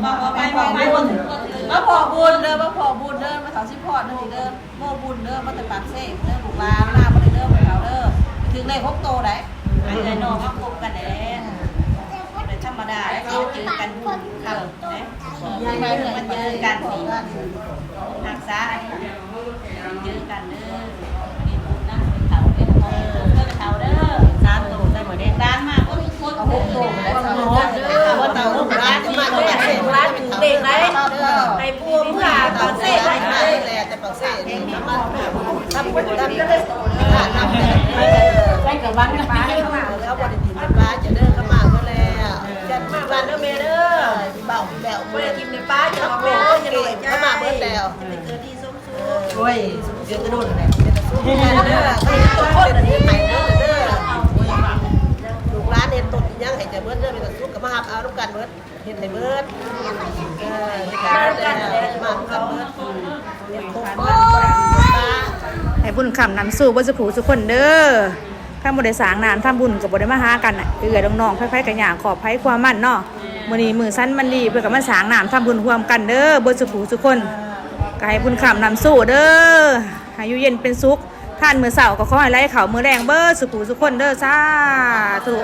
ມາພໍ້ບຸນເດີ ມາພໍ້ບຸນເດີ ມາເຖົ້າຊິພອດເດີ ໂມ້ບຸນເດີ ມາແຕ່ປາກເຊເດີ ລູກຫຼານມາບໍ່ໄດ້ເດີ ແມ່ເຖົ້າເດີ ຖືກເລກຫົກໂຕໄດ໋. ອ້າຍເອື້ອຍນ້ອງມາພົບກັນແຫຼະ ບໍ່ໄດ້ທຳມະດາເດ້ ເຈີກັນບຸນຄ່ຳເດ້ ມາເຈີກັນນີ້ ຮັກສາອັນ ເຈີກັນເດີ ເຮັດບຸນນຳເຖົ້າເດີ ເດີເຖົ້າເດີ ສາມໂຕໄດ້ໝົດເດ້ ຫຼານມາເບິດທຸກຄົນເດີ ເອົາຫົກໂຕໄດ້ສາມໂຕເດີ ເຖົ້າລູກຫຼານມາເດີ ຫຼານຖືກເລກໄດ້ ໃຫ້ຜູ້ເມືອປາກເຊໄດ້ ແຕ່ປາກເຊນີ້ ທຳບຸນທຳ ທຳ ທຳ ໃສ່ກະບັງປາ ເຂົາບໍ່ໄດ້ຖິ້ມປາເຈົ້າເດີ ເຂົາມາເບິດແລ້ວ ຈັດມາບ້ານເດີແມ່ເດີ ເບົາແລ້ວ ບໍ່ໄດ້ຖິ້ມປາເຈົ້າ ເຂົາມາເບິດແລ້ວ ໂອ້ຍ ເຈີແຕ່ດົນແລ້ວ ເປັນຕາສຸກເດີ ໃຫ້ຕົນເປັນໄປເດີ ລູກຫຼານເຮັດຕົ້ນຫຍັງໃຫ້ເຈົ້າເບິດເດີ ເປັນຕາສຸກກໍມາຮັບເອົານຳກັນເບິດ ເຮັດໃຫ້ເບິດ ເອີ ເຮັດໃຫ້ເບິດ ມານຳກັນເບິດ ເຮັດຄົບ ໃຫ້ບຸນຄ້ຳນຳສູ່ເບິດສູ່ຜູ້ສູ່ຄົນເດີ ຄັນບໍ່ໄດ້ສ້າງນ້ຳທຳບຸນກໍບໍ່ໄດ້ມາຫາກັນ ເອື້ອຍນ້ອງໆ ໃຜໆກໍຍາກ ຄອບໃຜຄົວມັນເນາະ ມື້ນີ້ມື້ສັນວັນດີ ເພິ່ນກໍມາສ້າງນ້ຳທຳບຸນຮ່ວມກັນເດີ ເບິດສູ່ຜູ້ສູ່ຄົນ ກໍໃຫ້ບຸນຄ້ຳນຳສູ່ເດີ ໃຫ້ຢູ່ເຢັນເປັນສຸກ ທານມື້ເຊົ້າກໍຂໍໃຫ້ໄຫຼເຂົ້າມື້ແລງ ເບິດສູ່ຜູ້ສູ່ຄົນເດີ ສາທຸ.